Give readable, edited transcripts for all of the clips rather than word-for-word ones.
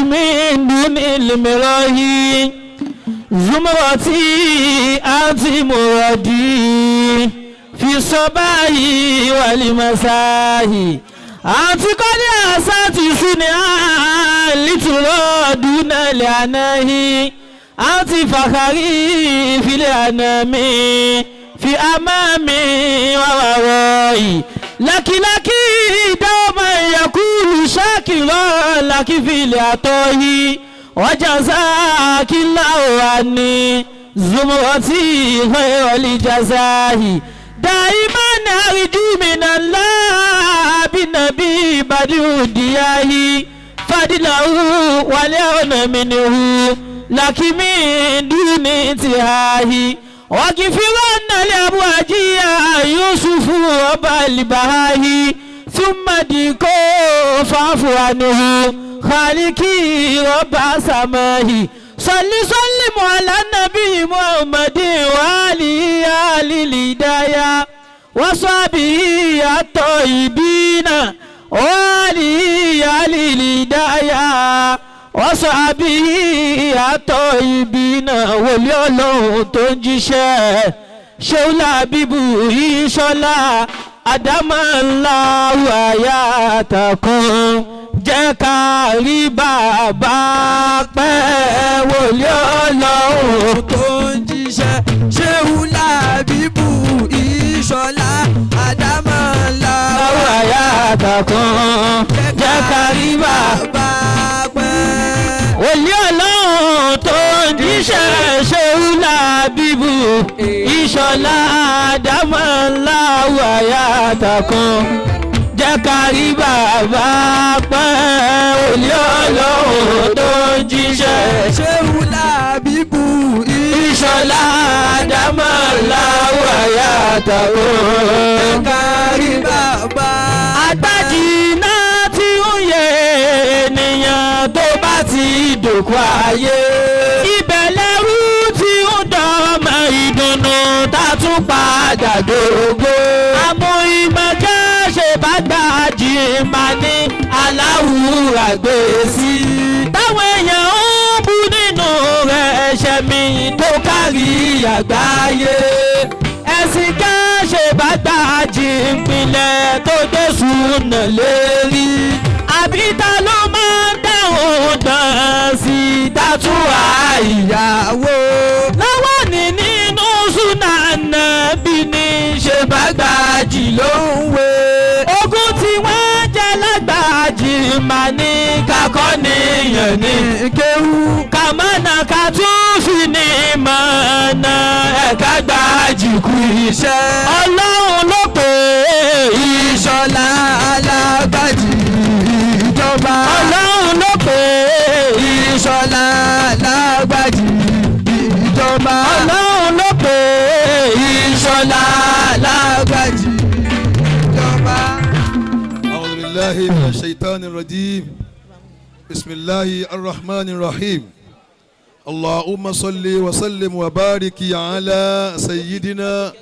من دون المراهي زمرتي أنت مرادي في الصباح والمساء أنت قد أسأت سنعا لترى دون العناه أنت فخري في الأنام في أمامي وورائي لك لك دوما يقول شاكرا لك في العطاء وجزاك الله عني زمرتي خير الجزاء دائما أرجو من الله بالنبي بدر الدياه فضله واليوم منه لك من دون انتهاء وكفرن لأبواجي يوسف رب البهاه ثم ديكو فاعف عنه خالقي رب سماه صل سلم على النبي محمد وآله آل الهداية وصحبه الطيبين وآله آل الهداية وصحبه الطيبين wòlíì Ọlọ́run tó ń jíṣẹ́ ṣọlá bíbù ìṣọlá àdámọ́lá wàyà àtàkùn jẹ́ ká rí bàbá pẹ́ wòlíì Ọlọ́run tó ń jíṣẹ́ ṣéhù làbíbù ìṣọlá àdámọ́lá wàyà àtàkùn jẹ́ ká rí bàbá pẹ́. wòlíì Ọlọ́run tó ń jíṣẹ́ ṣéhùlà bíbù ìṣọlá àdámọ́lá wàyà àtàkùn jẹ́ ká rí bàbá pẹ́ wòlíì Ọlọ́run tó ń jíṣẹ́ ṣéhù làbíbù ìṣọlá àdámọ́lá wàyà àtàkùn. kárí bàbá. Àgbàjì náà tí ń yẹ ènìyàn tó bá ti dòkú ayé. Ibẹ̀ lẹ́rú tí ń dọ́mọ ìdùnnú tá a tún padà dògbò. Àmọ́ ìmọ̀jẹ́ ṣe bá gbàjì máa ní aláwùrà gbé sí. Táwọn èèyàn ń bú nínú rẹ̀ ẹ̀ṣẹ̀ mi tó kárí àgbáyé. Ẹ̀sìn ká ṣe bá gbàjì ìpìlẹ̀ tó dé sùnà lérí. Àbí ta ló máa ń dáhùn tán sí tàtúwà ìyàwó. Lọ́wọ́ ní nínú súnà nàbí ní ṣe bá gbàjì ló ń wé. Ogún tí wọ́n jẹ́ lágbàjì máa ní kakọ́ níyàn ní kéwú. Kàmánà ká tún fi ní mọ̀nà ẹ̀ka gbàjì kú iṣẹ́. Ọlọ́run ló pè é ìṣọlá alágbàjì ìjọba. Ọlọ́run ló pè é ìṣọlá alágbàjì ìjọba. Ọlọ́run ló pè é ìṣọlá alágbàjì ìjọba. أعوذ بالله من الشيطان الرجيم بسم الله الرحمن الرحيم اللهم صل وسلم وبارك على سيدنا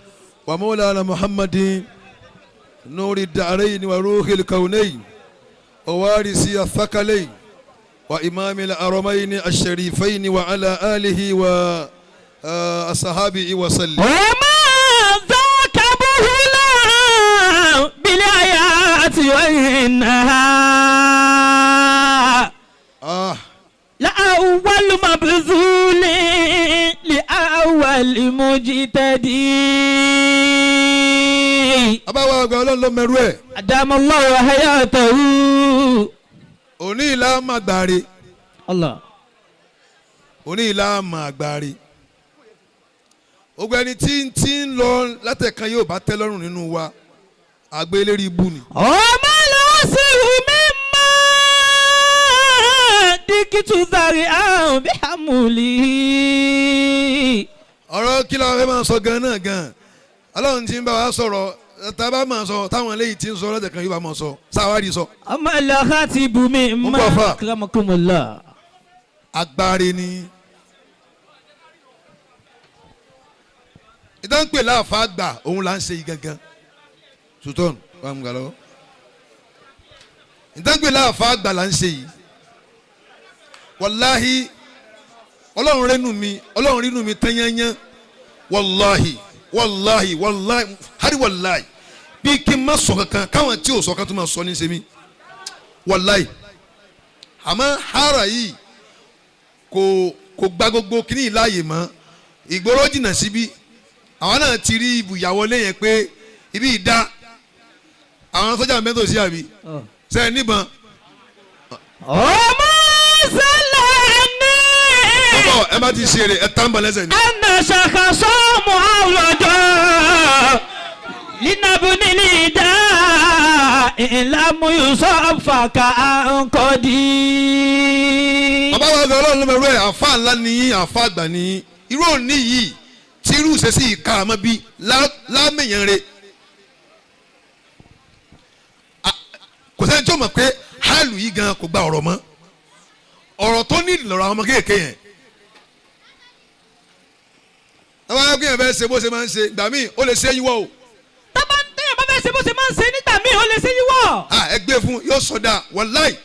ومولانا محمد نور الدارين وروح الكونين ووارث الثقلين وإمام الحرمين الشريفين وعلى آله وأصحابه وسلم. وما ذاك بهلا بالآيات وإنها آه لأول مبذول لأول مجتدي. Abáwa àgbà Ọlọ́run ló mẹ́rú ẹ̀. أدام الله حياته. Òní ìlà máa gbàre. الله. Òní ìlà máa gbàre. Ogun ẹni tí ń tí ń lọ látẹ̀kan yóò bá tẹ́ lọ́rùn nínú wa àgbé lérí ibú ni. وما العسر مما دكت ذرعا بحمله. Ọ̀rọ̀ kí la fẹ́ máa sọ gan náà gan, Ọlọ́run ti ń bá wa sọ̀rọ̀ tá a bá máa sọ táwọn eléyìí ti ń sọ látẹ̀kan yóò bá máa sọ sáwárì sọ. أما الخاتب مما Mo ń bọ̀ fà. أكرمكم الله. Agbáre ni ìdánpè láàfáà gbà òun là ń ṣe yìí gangan sultan wà mú galọ ìdánpè láàfáà gbà là ń ṣe yìí. Wàláhì, Ọlọ́run rẹ́nu mi, Ọlọ́run rínú mi tẹ́yẹ́yẹ́. Wàláhì, wàláhì, wàláhì, hàrí wàláhì, bí kí n má sọ kankan káwọn tí ò sọ kan tó máa sọ ní sẹ́mi. Wàláhì, àmọ́ hara yìí kò gba gbogbo kíní yìí láàyè mọ́. Ìgboro jìnnà síbí, àwọn náà ti rí ibùyàwọlé yẹn pé ibi ìdá àwọn sọ́jà mẹ́tò sí àbí sẹ́yìn níbọn. Ọmọ sẹlẹ̀ ní. Bọ́bọ̀ ẹ bá ti ṣe eré ẹ tá ń bọ̀ lẹ́sẹ̀ ni. Ẹnà ṣàkàṣọ́ mu àwùjọ linabunili dá ìlàmú yusuf fàkà nkọ́dí. Bàbá wa gbé Ọlọ́run ló mẹ́rú ẹ̀. Àfa ńlá nìyí, àfa àgbà nìyí. Irú òní yìí tí irú ìṣesí ìka àmọ́ bí lámìyàn re, kò sẹ́ni tí ó mọ̀ pé hálù yìí gan kò gba ọ̀rọ̀ mọ́. Ọ̀rọ̀ tó ní ìlọ̀rọ̀ àwọn ọmọ kéèké yẹn, àwọn akéèyàn fẹ́ ṣe bó ṣe máa ń ṣe gbà míì, ó lè ṣe yíwọ́ o. Tọ́ba ń tẹ́yẹ̀ bá fẹ́ ṣe bó ṣe máa ń ṣe nígbà míì, ó lè ṣe yíwọ́. Ẹ gbé fún yóò sọdá. Wàláì,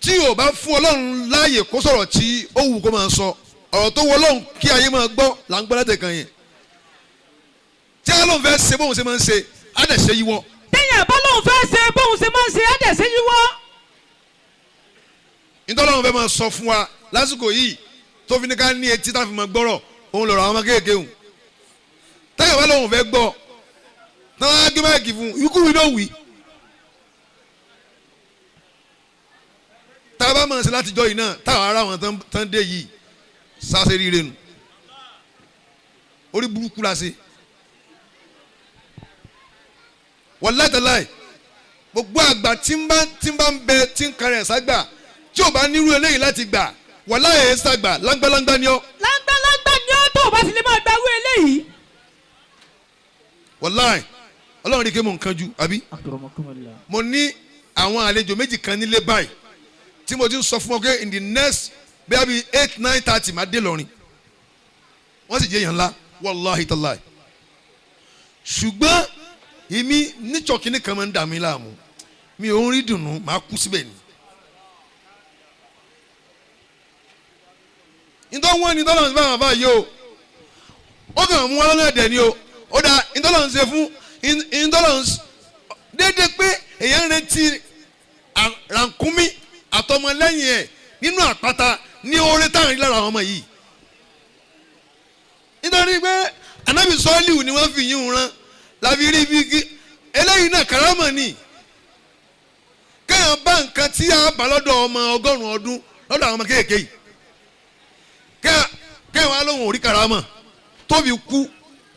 tí o bá fún Ọlọ́run láàyè kó sọ̀rọ̀ tí ó wù kó máa sọ, ọ̀rọ̀ tó wọ Ọlọ́run kí ayé máa gbọ́ là ń gbọ́ látẹ̀ kan yẹn. Tí Ọlọ́run fẹ́ ṣe bóun ṣe máa ń ṣe, á dẹ̀ ṣe yíwọ́. Tẹ́yẹ̀ bá lóun fẹ́ ṣe bóun ṣe máa ń ṣe, á dẹ̀ ṣe yíwọ́. Nítorí Ọlọ́run fẹ́ máa sọ fún wa lásìkò yìí tó fi ní ká ní etí tá a fi máa gbọ́rọ̀, òun lọ̀rọ̀ àwọn ọmọ kéèké hùn. Tẹ́yẹ̀ bá lóun fẹ́ gbọ́ náà, á gé máìkì fún ikú wí ló wí. Tá a bá máa ṣe látijọ́ yìí náà, táwọn ará wọn tán dé yìí sáṣẹ́ ríire nù, orí burúkú la ṣe. Wàláì tàláì, gbogbo àgbà tí ń bá ń bẹ tí ń karẹ̀ ságbà, tí ò bá nírú eléyìí láti gbà, wàláì ẹ̀ sàgbà láńgbáláńgbá ni ọ́. Láńgbáláńgbá ni ó tó o bá fi lè máa gbarú eléyìí. Wàláì, Ọlọ́run rí i pé mò ń kanjú àbí. Mo ní àwọn àlejò méjì kan nílé báyìí tí mo ti ń sọ fún ọ pé in the next bẹ́ẹ̀ bí 8, 9:30 máa dé lọ́rin. Wọ́n sì jẹ́ èèyàn ńlá, wàláhì tàláì. Ṣùgbọ́n èmi nítsọ̀ kínní kan máa ń dà mí láàmú, mi ò ń rí dùnú, màá kú síbẹ̀ ni. Nítorí wọ́n ní tọ́lọ̀ ń bá wọn báyìí o, ó kàn mú wọn lọ́nà ẹ̀dẹ̀ ni o. Ó dà ìtọ́lọ̀ ń ṣe fún ìtọ́lọ̀ ń déédéé pé èèyàn ń retí rànkúnmí àtọmọlẹ́yìn ẹ̀ nínú àpáta ní oore táwọn rí lára àwọn ọmọ yìí. Nítorí pé Ànábì Sọ́ọ́líù ni wọ́n fi yín rán láfi rí bí kí eléyìí náà kàrámọ̀ ni kéèyàn bá nǹkan tí a bá lọ́dọ̀ ọmọ 100 ọdún lọ́dọ̀ àwọn ọmọ kéèké yìí, kéèyàn wá lóhùn orí kàrámọ̀ tó fi kú,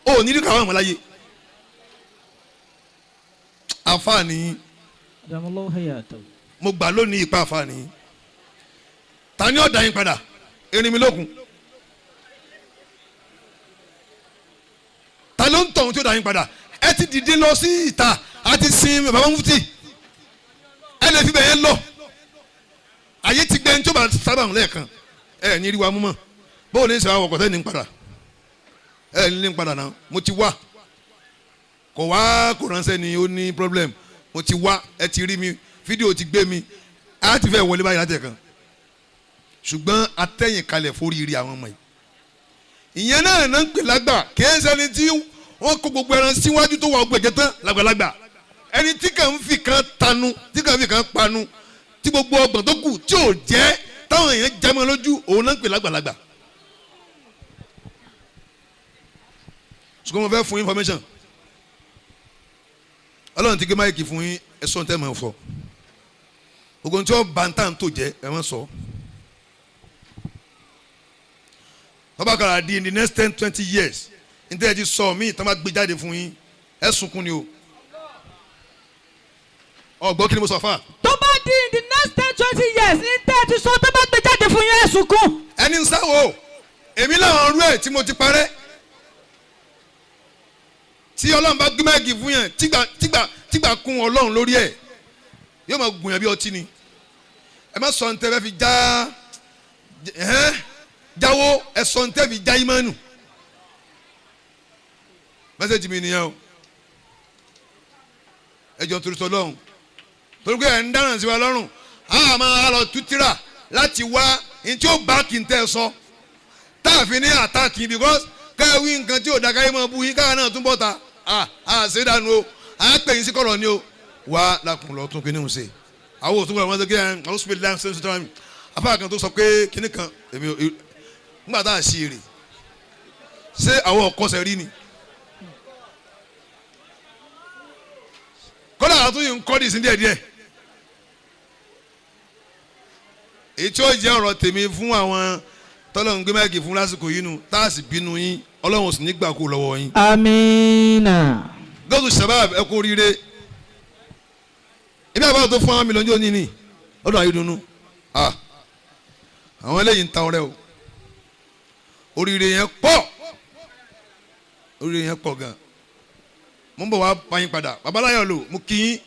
ó ní rí kàrámọ̀ láyé. Àǹfààní mo gbà lónìí ipa àǹfààní. Ta ni ó dá yín padà? Erin mi lókun. Ta ló ń tọ̀hún tí ó dá yín padà? Ẹ ti dìde lọ sí ìta àti sin bàbá mufti, ẹ lè fi bẹ̀ yẹn lọ. Ayé ti gbẹ́ni tí ó bá sábà ń lẹ́ẹ̀kan, ẹ ní rí wa mú mọ́. Bóun ní sọ àwọn ọkọ̀ tẹ́ ní padà, ẹ ní padà náà. Mo ti wá kò wá kò ránṣẹ́ ni ó ní problem. Mo ti wá, ẹ ti rí mi, fídíò ti gbé mi, á ti fẹ́ wọlé báyìí láti ẹ̀kan. Ṣùgbọ́n atẹ́yìn kalẹ̀ foríire àwọn ọmọ yìí. Ìyẹn náà ń pè lágbà. Kìí ṣẹni tí wọ́n kó gbogbo ẹran síwájú tó wà ọgbẹ̀jẹ̀ tán lágbàlagbà. Ẹni tí kàn ń fi kan tanu, tí kàn ń fi kan panu, tí gbogbo ọgbọ̀n tó kù tí ò jẹ́ táwọn èèyàn jẹ́ mọ́ lójú, òun náà ń pè lágbàlagbà. Ṣùgbọ́n mo fẹ́ fún information. Ọlọ́run ti gbé máìkì fún yín, ẹ sọ tẹ́ mọ̀ fọ. Gbogbo tí wọ́n bá ń tà ń tò jẹ́ ẹ wọ́n sọ. Bàbá kàrà di in the next 10, 20 years, nítorí ẹ ti sọ mí tí wọ́n bá gbé jáde fún yín, ẹ sunkún ni o. Ọgbọ́n kí ni mo sọ fún wa. Tó bá di in the next 10, 20 years, nítorí ẹ ti sọ tó bá gbé jáde fún yín, ẹ sunkún. Ẹni ń sáwọ́ èmi láwọn ọrú ẹ̀ tí mo ti parẹ́. Tí Ọlọ́run bá gbé máìkì fún yẹn, tígbà kún Ọlọ́run lórí ẹ̀, yóò máa gùn yẹn bí ọtí ni. Ẹ má sọ ntẹ́ fẹ́ fi já jáwó, ẹ sọ ntẹ́ fi já ìmánu. Mẹ́sẹ̀jì mi nìyẹn o. Ẹ jọ torí Ọlọ́run, torí pé ẹ̀ ń dáràn sí wa lọ́rùn, a máa lọ tútìrà láti wá N tí ó bá kí n tẹ́ ẹ sọ táàfin ní àtàkì because káwí nǹkan tí ò dá káyé máa bú yín káwa náà tún bọ̀ ta à ṣe dànù o à pè yín sí kọ̀rọ̀ ni o wá lákùn lọ tún kíní ń ṣe àwọn òtún gbọ́dọ̀ wọ́n sọ kí ẹ àwọn sùpè láǹ ṣe ń sọ mi afá kan tó sọ pé kíní kan èmi ò nígbà tá a ṣe èrè ṣé àwọn ọ̀kọ́sẹ̀ rí ni kọ́lá àtúnyìn ń kọ́ dìísí díẹ̀díẹ̀ èyí tí ó jẹ́ ọ̀rọ̀ tèmi fún àwọn tọ́lọ̀ ń gbé máìkì fún lásìkò yìí nu tá a sì bínú yín ọlọ́run sì ní gbà kú lọ́wọ́ yín. Amina. Gọ́sù Shabab ẹ kú oríire ibi àbáwọ̀ tó fún àwọn mílíọ̀nù ní ní ọdún ayédùnú àwọn eléyìí ń ta ọrẹ o oríire yẹn pọ̀ oríire yẹn pọ̀ gan mo ń bọ̀ wá bá yín padà babaláyọ̀ lò mo kí yín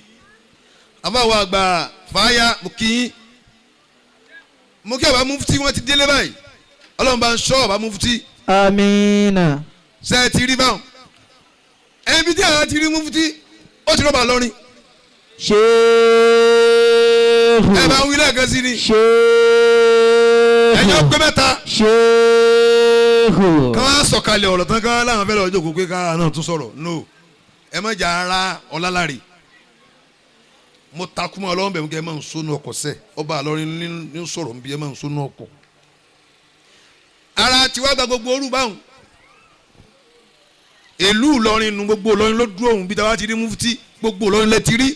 àbáwọ̀ àgbà fàáyà mo kí yín mo kí àbá mufti wọn ti délé báyìí ọlọ́run bá ń sọ àbá mufti. Amina. Ṣé ẹ ti rí báwọn ẹbí tí àwọn ti rí mufti ó ti rọ́bà lọ́rin. Ṣéèhù. Ẹ bá ń wí lẹ́ẹ̀kan sí ni. Ṣéèhù. Ẹ̀yin ó pé mẹ́ta. Ṣéèhù. Kí wọ́n á sọ̀kalẹ̀ ọ̀rọ̀ tán kí wọ́n láwọn fẹ́ lọ́ọ́ jókòó pé káà náà tún sọ̀rọ̀ no ẹ má jà ara ọ̀làlárè mo takú mọ́ ọlọ́run bẹ̀rù kẹ́ ẹ máa ń sónú ọkọ̀ sẹ́ ọba àlọ́rin ní sọ̀rọ̀ nbí ẹ máa ń sónú ọkọ̀ ara tiwa gba gbogbo orú báwọn ìlú Ìlọrin nu gbogbo Ìlọrin ló dúró òun bí táwa ti rí mufti gbogbo Ìlọrin lẹ ti rí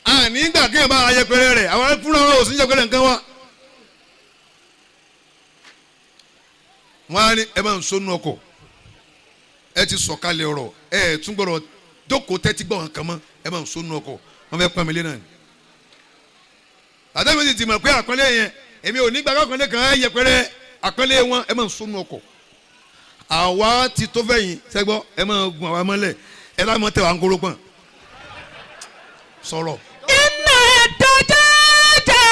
àní gbà kéèyàn bá ara yẹpẹrẹ rẹ àwọn fúnra wọn ò sí yẹpẹrẹ nǹkan wa wọn á ní ẹ máa ń sónú ọkọ̀ ẹ ti sọ̀kalẹ̀ ọ̀rọ̀ ẹ tún gbọ́dọ̀ jókòó tẹ́tí gbọ́ nǹkan mọ́ ẹ máa ń sónú ọkọ̀ wọ́n fẹ́ pọ́n mi lé náà ni. Àtàwọn èsì ti mọ̀ pé àpọ́nlé yẹn èmi ò ní gbàgbọ́ àpọ́nlé kan ẹ yẹpẹrẹ àpọ́nlé wọn ẹ máa ń sónú ọkọ̀. Àwa ti tó fẹ̀yìn sẹ́gbọ́ ẹ máa gun àwa mọ́lẹ̀ ẹ bá mọ́ tẹ̀ wá ń kóró pọ̀n. Sọ̀rọ̀. Inna dajaja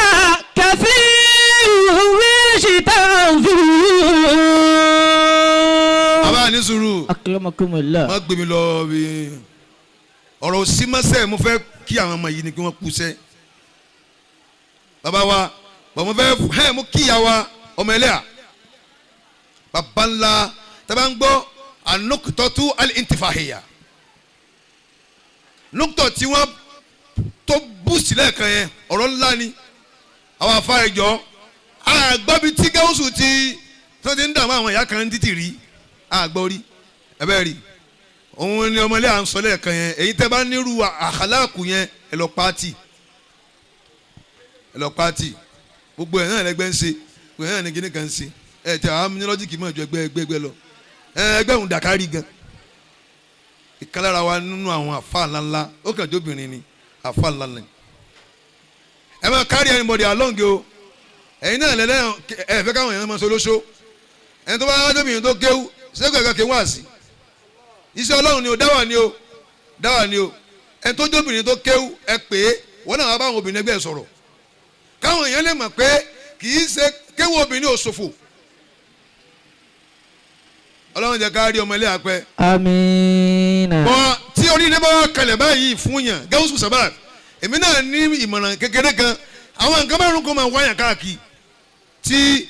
kathiru wíṣítàǹfù. Bàbá ní sùúrù. Akramakumullah. Má gbé mi lọ bí ọ̀rọ̀ òsínmọ́sẹ̀ mo fẹ́ kí àwọn ọmọ yìí ni kí wọ́n kú sẹ́. Bàbá wa bàbá mo fẹ́ ẹ mo kí ìyá wa ọmọ ẹlẹ́yà bàbá ńlá tàbá ń gbọ́ anukutọ́tù al-intifahiya nukutọ̀ tí wọ́n tó bú sílẹ̀ kan yẹn ọ̀rọ̀ ńlá ni àwọn afárá ìjọ àgbọ̀bi tí gáúsù ti tó ti ń dààmú àwọn ìyá kan títì rí àgbọ̀ rí ẹ bẹ́ẹ̀ rí òun ni ọmọlẹ́ à ń sọ lẹ́ẹ̀kan yẹn èyí tẹ́ bá nírú àkàlákù yẹn ẹ lọ pàtì ẹ lọ pàtì gbogbo ẹ̀ náà lẹ́gbẹ́ ń ṣe gbogbo ẹ̀ náà ní kíní kan ń ṣe ẹ tẹ àwọn amúnilọ́jìkì mọ̀ ju ẹgbẹ́ ẹgbẹ́ ẹgbẹ́ lọ ẹ ẹgbẹ́ òun dàkárí gan ìkàlára wa nínú àwọn àfa ńláńlá ó kàn jóbìnrin ni àfa ńláńlá ni ẹ máa kárí anybody along o ẹ̀yin náà lẹ́lẹ́ ẹ fẹ́ káwọn èèyàn máa ṣe olóṣó ẹni tó bá wá jóbìnrin tó kéwú sẹ́kọ̀ọ́ ẹ̀ka kéwú àsì iṣẹ́ ọlọ́run ni o dáwà ni o dáwà ni o ẹni tó jóbìnrin tó kéwú ẹ pè é wọ́n náà wá bá àwọn obìnrin ẹgbẹ́ ẹ sọ̀rọ̀ káwọn èèyàn lè mọ̀ pé kì í ṣe kéwú obìnrin ò ṣòfò ọlọ́run jẹ́ ká rí ọmọ ilé àpẹ. Amina. Bọ́ tí oríire bá wà kalẹ̀ báyìí fún yàn gáúsù sábà èmi náà ní ìmọ̀ràn kékeré kan àwọn nǹkan márùn kan máa wáyàn káàkiri tí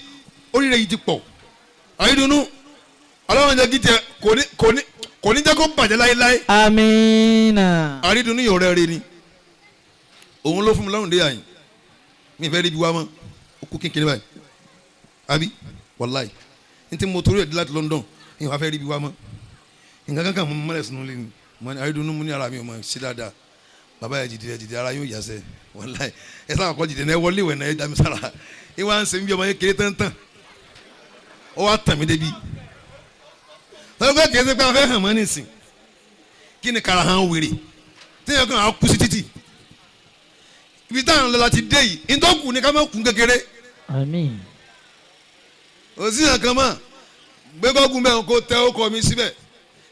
oríire yìí ti pọ̀ àyídùnú ọlọ́run jẹ́ kí tiẹ̀ kò ní jẹ́ kó bàjẹ́ láéláé. Amina. Àrídùnú yóò rẹ́ rí ni òun ló fún mi lọ́rùn dé àyìn mi fẹ́ rí ibi wá mọ́ ó kú kékeré báyìí àbí wàláì ní tí mo torí ẹ̀ dé láti London ní wàá fẹ́ rí ibi wá mọ́ nǹkan kankan mo mọ́lẹ̀ sínú lé ni mo ní àrídùnú mo ní ara mi ò mọ̀ sí dáadáa bàbá yẹn jìdí jìdí ara yóò yàsẹ́ wàláì ẹ sábà kọ́ jìdí náà ẹ wọlé ìwẹ̀ náà ẹ dá mi sára ẹ wá ń ṣe bí ọmọ yẹn kéré tán tán ó wá tàn mí débi tọ́jú pé kìí ṣe pé a fẹ́ hàn mọ́ nísìn kí ni kara hàn wèrè téèyàn kan á kú sí títì ibi táwọn lọ láti dé yìí ntọ́kù ni ká má kú kékeré. Àmín. Òsì yàn kan mọ́ gbé gọ́gùn bẹ́ẹ̀ kó tẹ ó kọ mi síbẹ̀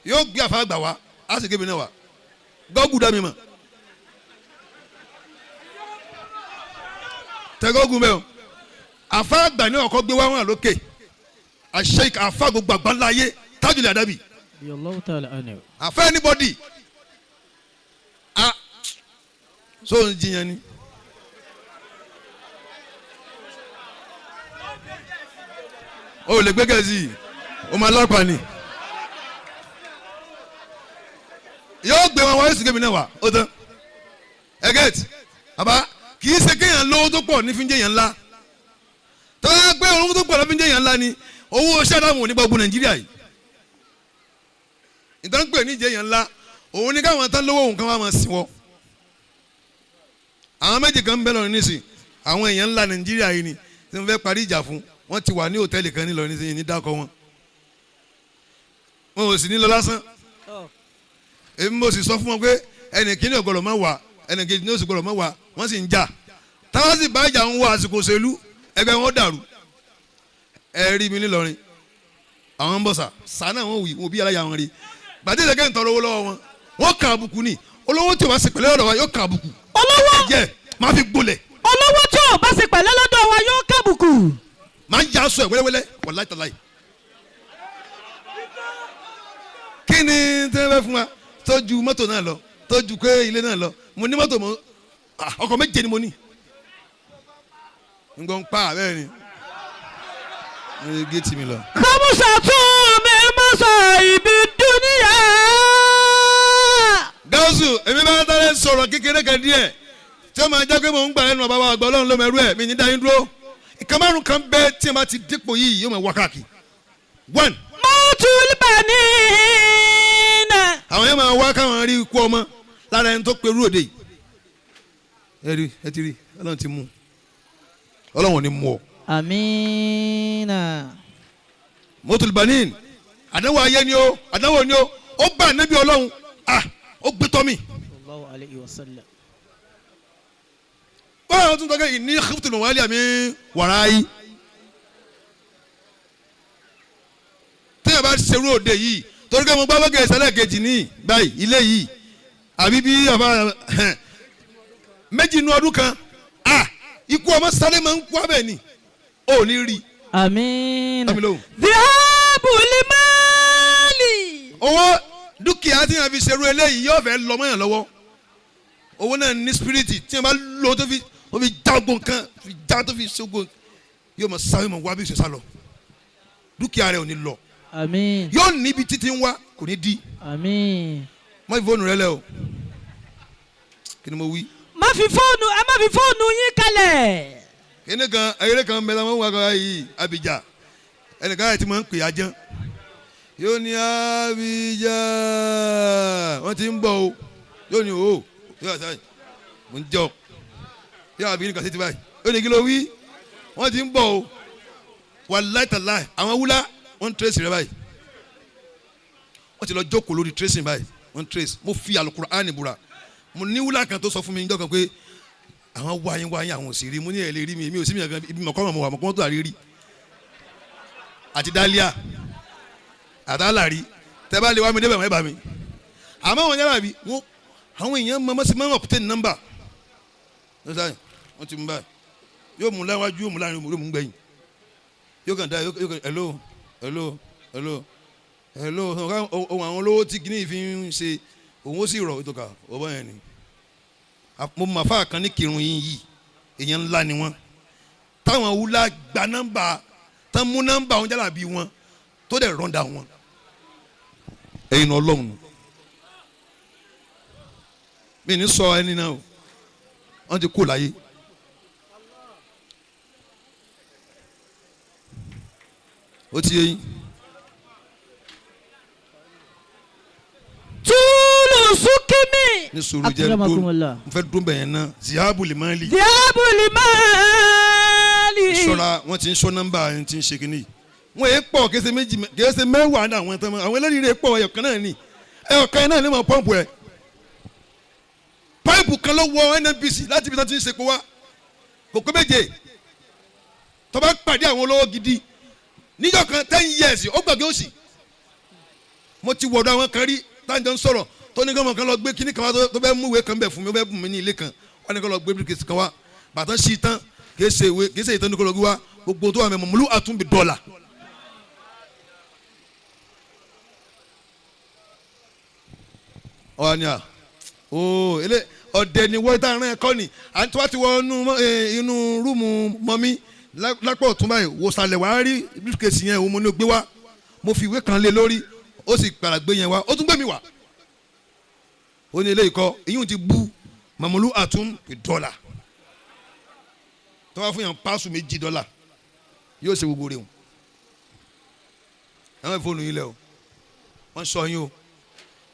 yóò gbé àfa gbà wá á sì kébi náà wá gọ́gùn dá mi mọ̀ tẹ gọ́gùn bẹ́ẹ̀ o àfa àgbà ní ọkọ gbé wá wọn lókè àṣẹ àfa gbogbo àgbáńlá ayé tájùlẹ̀ àdábì Allahu ta'ala anhu. àfa anybody a so ń jiyàn ni. O lè gbé gẹ̀ẹ́sì, o máa lọ́pàá ni. Yóò gbé wọn wá, yóò sì gbé mi náà wá, ó tán. Ẹ gẹ́tì, bàbá kì í ṣe kéèyàn lówó tó pọ̀ ní fi ń jẹ́ èèyàn ńlá. Tó bá gbé owó tó pọ̀ lọ́ fi ń jẹ́ èèyàn ńlá ni owó ṣẹ́dáàmù ò ní gbogbo Nàìjíríà yìí. Ìtàn pè ní ìjẹ́ èèyàn ńlá, òun ní káwọn tán lówó òun kan wá máa sìn wọ́. Àwọn méjì kan ń bẹ lọ́rùn nísìn, àwọn èèyàn ńlá Nàìjíríà yìí ni tí wọ́n fẹ́ parí ìjà fún, wọ́n ti wà ní hòtẹ́ẹ̀lì kan nílọrin nísìnyí ní dákọ̀ wọn. Wọn ò sì ní lọ lásán. Èmi mo sì sọ fún wọn pé ẹnì kíní ò gbọ́dọ̀ má wà, ẹnì kejì ní ó sì gbọ́dọ̀ má wà, wọ́n sì ń jà. Táwọn sì bá ìjà ń wọ àsìkò òṣèlú, ẹgbẹ́ wọn dàrú. Ẹ rí mi nílọrin, àwọn ń bọ̀ sà, sà náà wọ́n wì, wọ́n bí aláya wọn rí. Gbàdé ìdẹ́gẹ́ ń tọrọ owó lọ́wọ́ wọn, wọ́n kàn àbùkù ni. Olówó tí o bá ṣe pẹ̀lẹ́ ọ̀dọ̀ wa yóò kàn àbùkù. Olówó. Jẹ́ máa fi gbolẹ̀. Olówó tí ò bá ṣe pẹ̀lẹ́ lọ́dọ̀ wa yóò kàbùkù. Máa ń ya aṣọ ẹ̀ wẹ́lẹ́wẹ́lẹ́, wàláhì tàláhì. Kí ni tí wọ́n fẹ́ fún wa tó ju mọ́tò náà lọ, tó ju pé ilé náà lọ? Mo ní mọ́tò, mo ọkọ̀ méje ni mo ní. Ngbọ̀n pa bẹ́ẹ̀ ni mo lè gé tì mí lọ. Kọ́mùsà tún mi mọ́ sọ ibi dúníyà. Gáúsù, èmi bá ń tẹ́lẹ̀ sọ̀rọ̀ kékeré kan díẹ̀ tí ó máa jẹ́ pé mò ń gbà lẹ́nu bàbá wa àgbà Ọlọ́run ló mẹ́rú ẹ̀, mi ní dáyín dúró. Ìka márùn kan bẹ́ẹ̀ tí a bá ti dípò yìí yóò máa wá káàkiri. One. Mọ́tòlùbánínà. Àwọn yóò máa wá káwọn rí ikú ọmọ lára ẹni tó perú òde yìí. Ẹ rí, ẹ ti rí, Ọlọ́run ti mú. Ọlọ́run ò ní mú ọ. Amina. Mọ́tòlùbánín, àdánwò ayé ni ó, àdánwò ni ó, ó bá níbi Ọlọ́run, ah, ó gbé tọ́ mi. Sallallahu alayhi wa sallam. Báwo tún tọ́kẹ́ ìní khiftu wàhálì àmì wàrà yìí. Téèyàn bá ṣerú òde yìí, torí pé mo gbọ́ bọ́gẹ̀ ìsẹ́lẹ̀ kejì ní báyìí, ilé yìí, àbí bí àbá méjì inú ọdún kan, ah, ikú ọmọ sáré máa ń kú abẹ́ ni, ò ní rí. Amina. Dámi lóhùn. Dhihabu limali. Owó dúkìá tí yẹn fi ṣerú eléyìí yóò fẹ́ lọ mọ́yàn lọ́wọ́. Owó náà ní spiriti tí yẹn bá lò tó fi já ogun kan, fi já tó fi ṣogun, yóò mọ sáré mọ wá bí ṣe sá lọ. Dúkìá rẹ ò ní lọ. Àmín. Yóò níbi títí ń wá kò ní di. Àmín. Má fi fóònù rẹ lẹ o. Kí ni mo wí? Má fi fóònù, ẹ má fi fóònù yín kalẹ̀. Kíni kan eré kan bẹ láwọn wà kan yìí Abidjan. Ẹnìkan yìí ti máa ń pè aján. Yóò ní Abidjan, wọ́n ti ń bọ̀ o. Yóò ní o, yóò sáyé, mo ń jẹ́ ọ. Yóò àbí nìkan sí ti báyìí. Yóò ní kí ló wí? Wọ́n ti ń bọ̀ o. Wàláì tàláì, àwọn wúlá wọ́n ń trace rẹ báyìí. Wọ́n ti lọ jókòó lórí tracing báyìí, wọ́n ń trace. Mo fi Al-Qur'ani búra. Mo ní wúlá kan tó sọ fún mi níjọ́ kan pé àwọn wáyé wáyé àwọn ò sì rí. Mo ní ẹ̀ lè rí mi, èmi ò sí mi kankan, ibi mọ̀kọ́ mọ̀ wà mọ̀kọ́ tó àrí rí. Àti Dálíà, àtàlàrí, tẹ́ bá lè wá mi débẹ̀ wọ́n ẹ̀ bá mi. Àmọ́ àwọn yàrá bi, wọ́n àwọn èèyàn mọ̀ sí mọ̀ obtain number. Wọ́n ti mú báyìí. Yóò mú láwájú, yóò mú láàrin, yóò mú gbẹ̀yìn. Yóò kàn dá, yóò kàn hello, hello, hello, hello. Ohun àwọn olówó tí kìíní fi ń ṣe, òun ó sì rọ̀ ètò kà, ọ̀bọ yẹn ni. Mo mọ̀ fáà kan ní kírun yín yìí, èèyàn ńlá ni wọ́n. Táwọn wúlá gba nọ́mbà, tán mú nọ́mbà wọn jálàbí wọn, tó dẹ̀ rọ́ǹda wọn. Ẹ̀yin náà Ọlọ́run. Mi ní sọ ẹni náà o, wọ́n ti kú láyé. Ó ti yé yín. Túlù súnkìmí. Ní sùúrù jẹ́ dúró, Akramakumullah. mo fẹ́ dún bẹ̀yẹn náà, zihabu limali. Dhihabu limali. Ṣọ́ra, wọ́n ti ń sọ nọ́mbà ẹni tí ń ṣe kínní. Wọ́n yé pọ̀ kése méjì kése mẹ́wàá ní àwọn tán, àwọn eléyìí rẹ̀ pọ̀ ẹyọ̀kan náà ni. Ẹyọ̀kan náà ni mo pọ́ǹpù ẹ̀. Páìpù kan ló wọ NNPC láti ibi tí wọ́n ti ń ṣe epo wá. Kò pé méje. Tó bá pàdé àwọn olówó gidi níjọ́ kan 10 years ó gbàgbé òsì. Mo ti wọ̀dọ̀ àwọn kan rí táǹjọ́ ń sọ̀rọ̀ tó ní kí wọ́n kan lọ gbé kíní kan wá tó bẹ́ẹ̀ mú ìwé kan bẹ̀ fún mi, ó bẹ́ẹ̀ bùn mí ní ilé kan. Wọ́n ní kí wọ́n lọ gbé bíríkèsì kan wá. Bàtàn sí tán kìí ṣe ìwé kìí ṣe ìtàn ní kí wọ́n lọ gbé wá. Gbogbo tó wà mẹ́mọ̀ mọ́lú àtúnbí dọ́là. Ọ̀hún ni à ooo ele ọ̀dẹ̀ ni wọ́n ìtàn ẹ̀kọ́ ni àti wọ́n ti wọ inú rúùmù mọ́mí Lápò ọ̀tún báyìí wo sàlẹ̀ wàá rí briefcase yẹn, òun mo ní o gbé wá. Mo fi ìwé kan lé lórí, ó sì padà gbé yẹn wá, ó tún gbé mi wá. Ó ní eléyìí kọ́, ìyún ti bu mamulu àtún dọ́là tó wá fún yàn páàsù $2 yóò ṣe gbogbo rẹ̀ o. Àwọn ìfowópamọ́ yín lẹ o, wọ́n sọ yín o,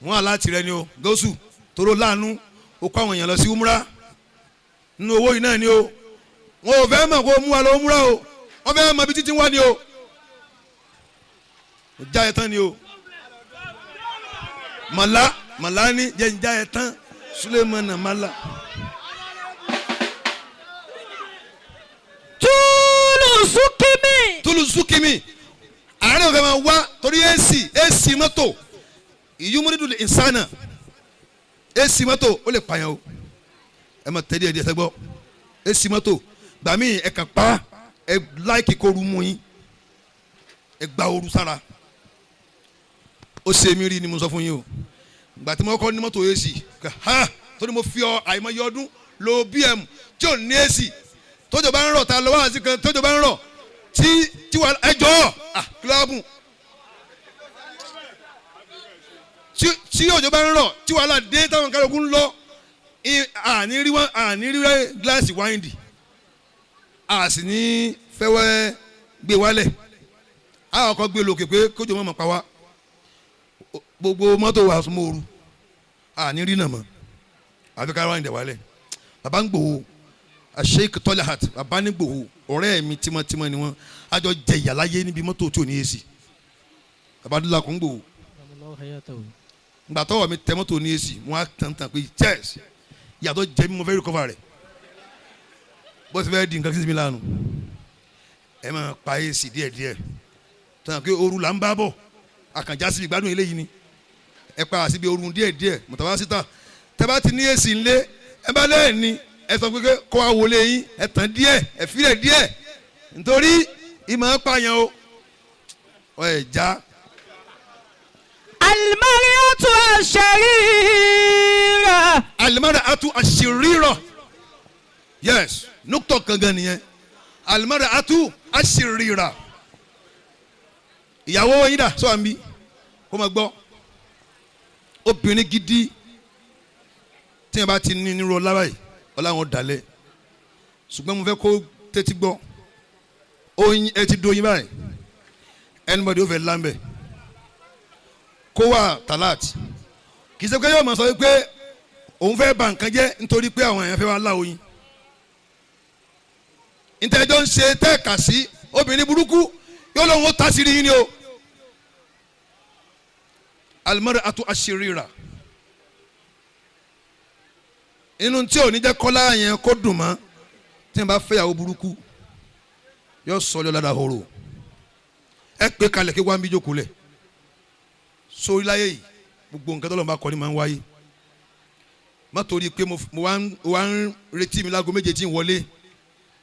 wọ́n aláàtì rẹ ni o. Gọ́sù tóró láàánú, ó kó àwọn èèyàn lọ sí umra nínú owó yìí náà ni o. Wọn ò fẹ́ mọ̀ kó mú wa lọ umra o, wọ́n fẹ́ mọ̀ bí títí wá ni o. Ó já ẹ tán ni o. Màlá màlá ni jẹ́ ń já ẹ tán. Sulemana màlá. Túlù súnkìmí. Tulu sukimi àárẹ̀ òkè máa wá torí èsì mọ́tò ìyúmúrídùn ìsánà, èsì mọ́tò ó lè pààyàn o. Ẹ máa tẹ́lẹ̀ ẹ̀dí ẹ̀sẹ̀ gbọ́. Èsì mọ́tò gbàmí ẹ̀ kàn pa ẹ láìkì kó ru mú yín, ẹ gba ooru sára. Ó ṣe mí rí ni mo sọ fún yín o. Gbà tí mo kọ́ ní mọ́tò èsì ha, torí mo fi ọ àìmọye ọdún lo BM tí ò ní èsì, tójò bá ń rọ̀ ta lọ́wọ́ àti kan, tójò bá ń rọ̀ tí tí wà ẹjọ́ kílọ̀bù tí òjò bá ń rọ̀ tí wàhálà dé táwọn kálukú ń lọ, àní rí wọn, àní rí gíláàsì wáìndì, a sì ní fẹ́wẹ́ gbé wálẹ̀, àwọn kan gbé lókè pé kójò mọ̀ pa wá. Gbogbo mọ́tò wà súnmọ́ ooru, àní rí nàmọ́ àfi ká wáìndì wálẹ̀. Bàbá ń gbòó Sheikh Tọ́láhàt, bàbá ní gbòó ọ̀rẹ́ mi tímọ́tímọ́ ni wọ́n, àjọ jẹ ìyàláyé níbi mọ́tò tí ò ní èsì. Bàbá dúlà kò ń gbòó ngbà tọwọ́ mi tẹ mọ́tò ní èsì, wọ́n á tàn tàn pé chess ìyàtọ̀ jẹ mi, mo fẹ́ recover rẹ̀ bó ti fẹ́ di nǹkan kí mi lánàá. Ẹ máa pa èsì díẹ̀díẹ̀ tàn pé ooru là ń bá bọ̀, àkànjá síbi ìgbádùn eléyìí ni. Ẹ pa àsìbi ooru díẹ̀díẹ̀ mọ̀tàwá síta. Tẹ bá ti ní èsì ńlé, ẹ bá lẹ́ẹ̀ ni ẹ sọ pé kó wa wọlé yín, ẹ tàn díẹ̀, ẹ filẹ̀ díẹ̀, nítorí ìmọ̀ pààyàn o. Ọ ẹ já. Alimariatu asharira. Alimariatu asharira, yes, nukutọ gangan nìyẹn. Alimariatu asharira. Ìyàwó yín dà sọ àmì kó máa gbọ́. Obìnrin gidi tí yẹn bá ti ní nírú ọlá báyìí, ọláwọn dalẹ̀. Ṣùgbọ́n mo fẹ́ kó tẹ́tí gbọ́. Oyin ẹ ti doyin báyìí, anybody ó fẹ́ lámbẹ̀ kó wà talat. Kì í ṣe pé yóò máa sọ pé òun fẹ́ bà nǹkan jẹ́ nítorí pé àwọn èèyàn fẹ́ wá lá oyin. Ntẹ́jọ́ ń ṣe tẹ́ẹ̀ka sí obìnrin burúkú yóò lóun ó ta sí rí yín ni o. Alimọ́rẹ́ atu aṣèrìíra inú tí ò ní jẹ́ kọ́lá yẹn kó dùn mọ́. Tí wọ́n bá fẹ́yàwó burúkú yóò sọ ọ́ lọ́dà horo. Ẹ pé kalẹ̀ kí wọ́n á bí jókòó lẹ̀ sórí láyé yìí. Gbogbo nǹkan tọ́lọ́run bá kọ́ ni máa ń wáyé. Má torí pé mo wá ń retí mi láago 7 tí ń wọlé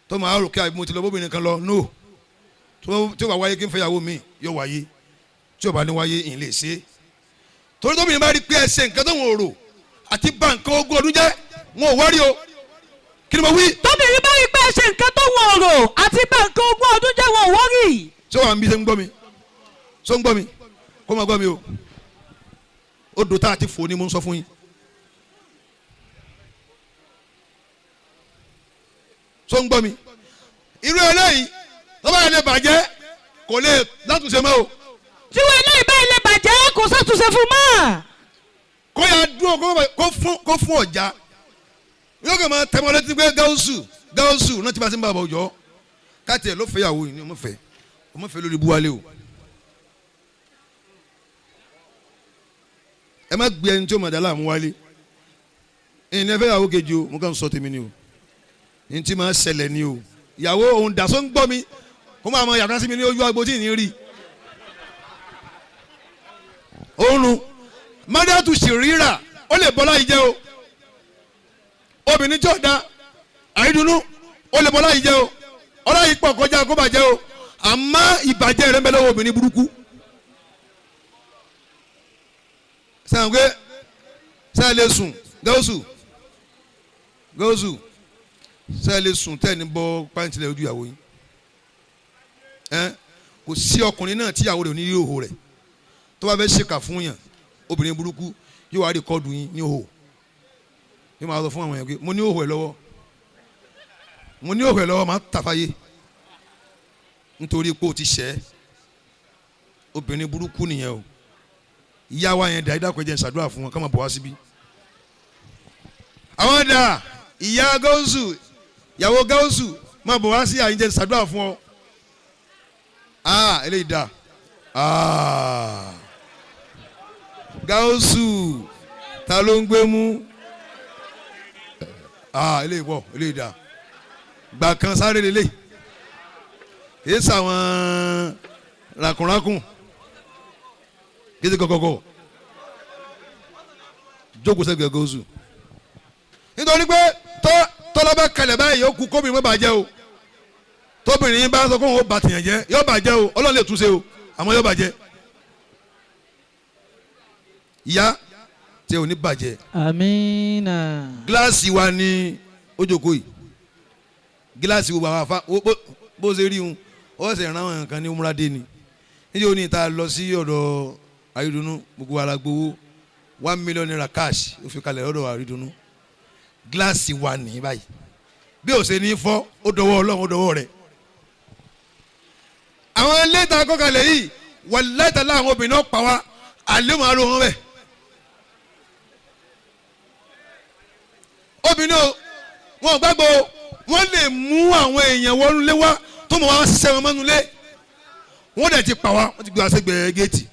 tó máa rò kí àbí mo ti lọ bóbìnrin kan lọ. No, tí ó bá wáyé kí n fẹ́yàwó mi yóò wáyé, tí ó bá ní wáyé ìyìn lè ṣe. Torí tóbìnrin bá rí pé ẹ ṣe nǹkan tó ń rò àti bá nǹkan ogún ọdún jẹ́, wọn ò wárí o. Kí ni mo wí? Tóbìnrin bá rí pé ẹ ṣe nǹkan tó wọn rò àti bá nǹkan ogún ọdún jẹ́, wọn ò wọ́rì. Ṣé wàá ń bí ṣe ń gbọ́ mi? Ṣé ń gbọ́ mi? Kó máa gbọ́ mi o. Odò tá a ti fò ni mo ń sọ fún yín. Ṣé ń gbọ́ mi? Irú eléyìí tó bá yẹn lè bàjẹ́ kò lè látúnṣe mọ́ o. Tí wọn eléyìí báyìí lè bàjẹ́ kò sátúnṣe fún mọ́. Kó yà dúró kó fún ọ̀já yóò kàn máa tẹmọ létí pé gáúsù gáúsù náà tí bá ti ń bá bọ̀ jọ káàtì ẹ̀ ló fẹ́ yàwó yìí ni ọmọ fẹ́ ọmọ fẹ́ lórí buwálé o. Ẹ má gbé ẹni tí ó mọ̀ dá láàmú wálé. Ẹni ẹ fẹ́ yàwó kejì o, mo kàn ń sọ tèmi ni o. Ní tí máa ṣẹlẹ̀ ni o. Ìyàwó òun dàsó ń gbọ́ mi kó máa mọ yàtọ̀ sí mi ní ojú agbo tí ì ní rí. Òun mọ́dẹ́tù sì ríra ó lè bọ́ láyé jẹ́ o. Obìnrin tí ó da àìdùnnú ó lè bọ́ láyé jẹ́ o. Ọlá yìí pọ̀ kọjá kó bàjẹ́ o. Àmọ́ ìbàjẹ́ rẹ̀ ń bẹ lọ́wọ́ obìnrin burúkú. Sẹ́yìn pé sẹ́yìn lè sùn gáúsù gáúsù sẹ́yìn lè sùn tẹ́ ní bọ́ pàǹtí lẹ́ ojú ìyàwó yín. Ẹ kò sí ọkùnrin náà tíyàwó rẹ̀ ò ní rí òhò rẹ̀. Tó bá fẹ́ ṣèkà fún yàn, obìnrin burúkú yóò wá record yín ní òhò, yóò máa sọ fún àwọn èèyàn pé mo ní òhò ẹ̀ lọ́wọ́, mo ní òhò ẹ̀ lọ́wọ́, máa tàfáyé nítorí pé o ti ṣẹ́. Obìnrin burúkú nìyẹn o. Ìyá wa yẹn dà, ìdàkọ̀ ẹ̀jẹ̀ ń ṣàdúrà fún wọn ká máa bọ̀ wá síbí. Àwọn dà, ìyá gáúsù, ìyàwó gáúsù, máa bọ̀ wá sí àyíjẹ́ ń ṣàdúrà fún ọ. Ah, eléyìí dà. Ah, gáúsù, ta ló ń gbé mú? Ah, eléyìí pọ̀, eléyìí dà. Gbà kan sáré lélẹ̀ kìí sàwọn ràkúnrákùn kìí ṣe gọgọgọ jókòó sẹ́gbẹ̀ẹ́ gáúsù, nítorí pé tọ́lá bá kalẹ̀ báyìí, ó kú kóbìnrin má bàjẹ́ o. Tóbìnrin bá sọ kóhun ó bà tìyàn jẹ́, yóò bàjẹ́ o. Ọlọ́run lè túnṣe o, àmọ́ yóò bàjẹ́. Ìyá tí ò ní bàjẹ́. Amina. Gíláàsì wa ní ó jókòó yìí, gíláàsì wo bàbá fa bó ṣe rí un, ó sì ràn àwọn nǹkan ní umrah dé ni. Níjẹ́ òní ta lọ sí ọ̀dọ̀ Àrídùnnú, gbogbo ara gbowó ₦1 million cash, ó fi kalẹ̀ lọ́dọ̀ Àrídùnnú. Gíláàsì wa ní báyìí, bí ó ṣe ní fọ́, ó dọwọ́ Ọlọ́run, ó dọwọ́ rẹ̀. Àwọn lẹ́tà kọ́kalẹ̀ yìí wà lẹ́tà láwọn obìnrin náà pa wá àlẹ́ màá ló wọn bẹ́ẹ̀. Obìnrin o, wọn ò gbàgbọ́ o, wọ́n lè mú àwọn èèyàn wọnú lé wá tó mọ̀ wá ṣiṣẹ́ wọn mọ́nú lé. Wọ́n dẹ̀ ti pa wá, wọ́n ti gbé wá sẹ́gbẹ̀ẹ́ géètì.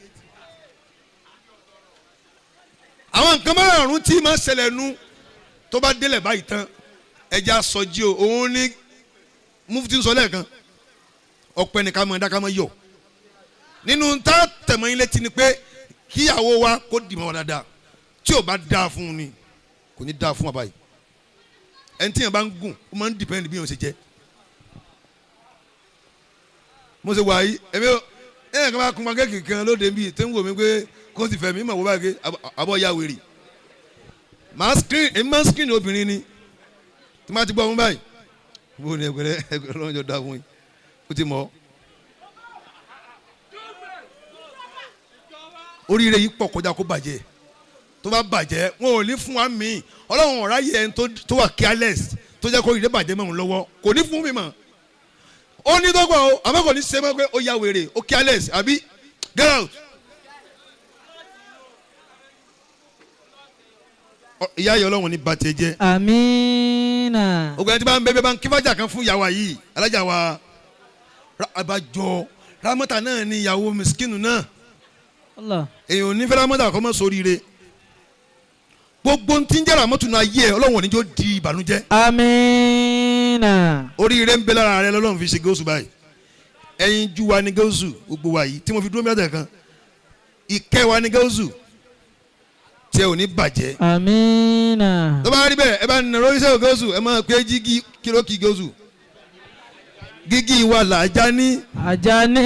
Àwọn nǹkan márùn-ún tí máa ṣẹlẹ̀ nu tó bá délẹ̀ báyìí tán, ẹja sọjí o. Òun ní mufti ń sọ lẹ́ẹ̀kan, ọpẹ́ ní ká máa dá, ká máa yọ̀ nínú tá tẹ̀mọ́ yín létí ni pé kíyàwó wa kó dìmọ̀ wa dáadáa. Tí ò bá dáa fún un ni kò ní dáa fún wa báyìí. Ẹni tí yẹn bá ń gùn, ó máa ń depend bí yẹn ṣe jẹ́. Mo ṣe wà yìí, èmi ò ẹ̀yìn kan bá kun pankẹ́ẹ̀kì kan lóde bíi tó ń wò mí pé kó sì fẹ́ mi mọ̀ wọ́n báyìí pé àbọ̀ ya wèrè. Màá screen, èmi máa ń screen obìnrin ni. Tí máa ti gbọ́ ọmú báyìí, bó ni ẹgbẹ̀rẹ́ ẹgbẹ̀rẹ́ lọ́jọ́ dá fún yín, ó ti mọ̀ ọ́. Oríire yìí pọ̀ kọjá kó bàjẹ́. Tó bá bàjẹ́, wọn ò ní fún wa míì. Ọlọ́run ọ̀rá yẹ ẹni tó wà careless, tó jẹ́ kó oríire bàjẹ́ mọ́ òun lọ́wọ́, kò ní fún mi mọ́. Ó ní dọ́gba o, àmọ́ kò ní ṣe mọ́ pé ó ya wèrè, ó careless, àbí get out. Ìyá yìí, Ọlọ́run ní bàtẹ́ jẹ́. Amina. Ogun ẹni tí bá ń bẹ bá ń kí fájà kan fún ìyàwó yìí, alájà wa abájọ Ramọ́tà náà ni, ìyàwó miskinu náà. Allah. Èèyàn ò ní fẹ́ Ramọ́tà kọ́ mọ́ sóríire. Gbogbo tí ń jẹ́ Ramọ́tù náà ayé ẹ̀, Ọlọ́run ò ní jó di ìbànújẹ́. Amina. Oríire ń bẹ lára rẹ lọ́lọ́run fi ṣe gáúsù báyìí. Ẹ̀yin ju wa ní gáúsù gbogbo wa yìí tí mo fi dúró mẹ́ta kan, ìkẹ́ wa ní gáúsù tí ẹ ò ní bàjẹ́. Amina. Tó bá rí bẹ́ẹ̀, ẹ bá nà lórí sẹ́wọ̀n gáúsù, ẹ máa pé jígí kílókì gáúsù gígí wa làjá ní. Ajani.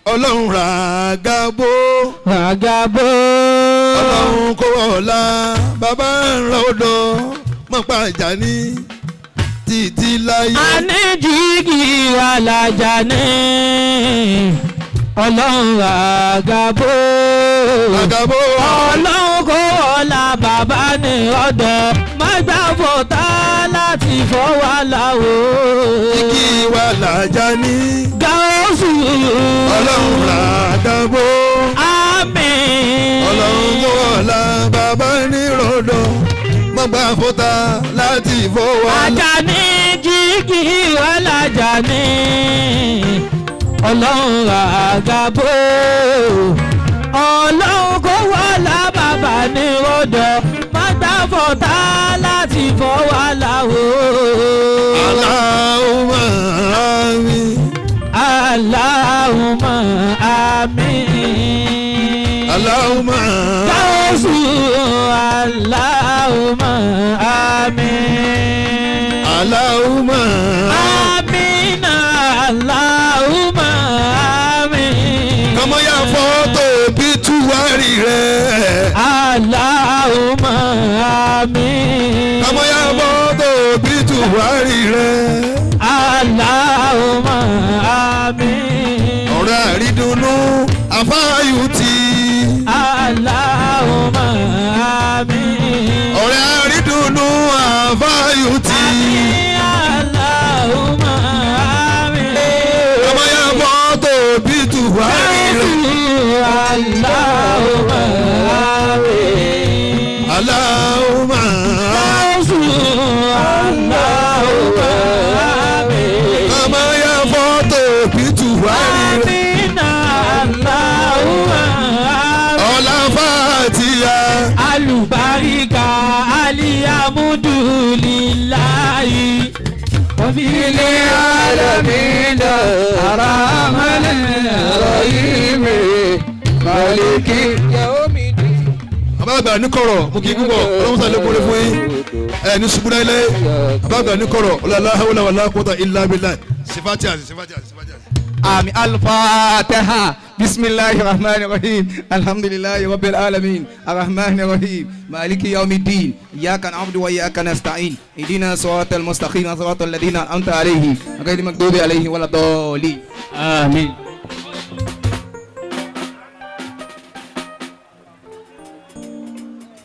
Ọlọ́run rà gàbó. Ragabo. Ọlọ́run kó ọ̀la bàbá ń rọ odò mọ̀pá Àjàní títí láyé. Ani jígí alájani. Ọlọ́run ragabo. Ràgàbó. Ọlọ́run kó ọ̀la bàbá ní ọ̀dọ̀. Má gbà fọ̀tá láti fọ́ wa láwo. Igi wa làjá ní. Gáúsù. Ọlọ́run ràgàbó. Àmín. Ọlọ́run kó ọ̀la bàbá ní ròdò mọ̀pá fọ́tà láti fọwọ́. Àjàní jígí alájàní. Ọlọ́run àgàbò. Ọlọ́run kó wọlá bàbá ní ọ̀dọ̀. Má gbà fọ̀tá láti fọ́ wa láwo. Allahumma àmín. Allahumma àmín. Allahumma. Gáúsù Allahumma àmín. Allahumma. Amina Allahumma àmín. Kọ́mọ ya fọ́tò bí túwárì rẹ̀. Allahumma àmín. Kọ́mọ ya fọ́tò bí túwárì rẹ̀. Allahumma àmín. Ọ̀rẹ́ àrídùnnú àfáàyù tí. Allahumma àmín. Ọ̀rẹ́ àrídùnnú àfáàyù tí. Allahumma àmín. Ọmọ yẹn fọ́tò bí tù wá rí. Allahumma àmín. Allahumma. Allahumma àmín. Ọmọ yẹn fọ́tò bí tù wá rí. Àmín Allahumma àmín. Ọlá fàtíyà. Alùbáríkà alihamudulilayi. Ilé alamina aramani rahimi maliki yaomidi. Bàbá àgbà ní kọ̀rọ̀ mo kì í púpọ̀ ọlọ́run sàlẹ̀ kórè fún yín ẹ ní ṣubú láíláí. Bàbá àgbà ní kọ̀rọ̀ ọlọ́lá hawla wàlá quwwata illa billah. Sifati àti sifati àti sifati àti. آمين. الفاتحة. بسم الله الرحمن الرحيم. الحمد لله رب العالمين الرحمن الرحيم مالك يوم الدين إياك نعبد وإياك نستعين اهدنا الصراط المستقيم صراط الذين أنعمت عليهم غير المغضوب عليهم ولا الضالين. Àmín.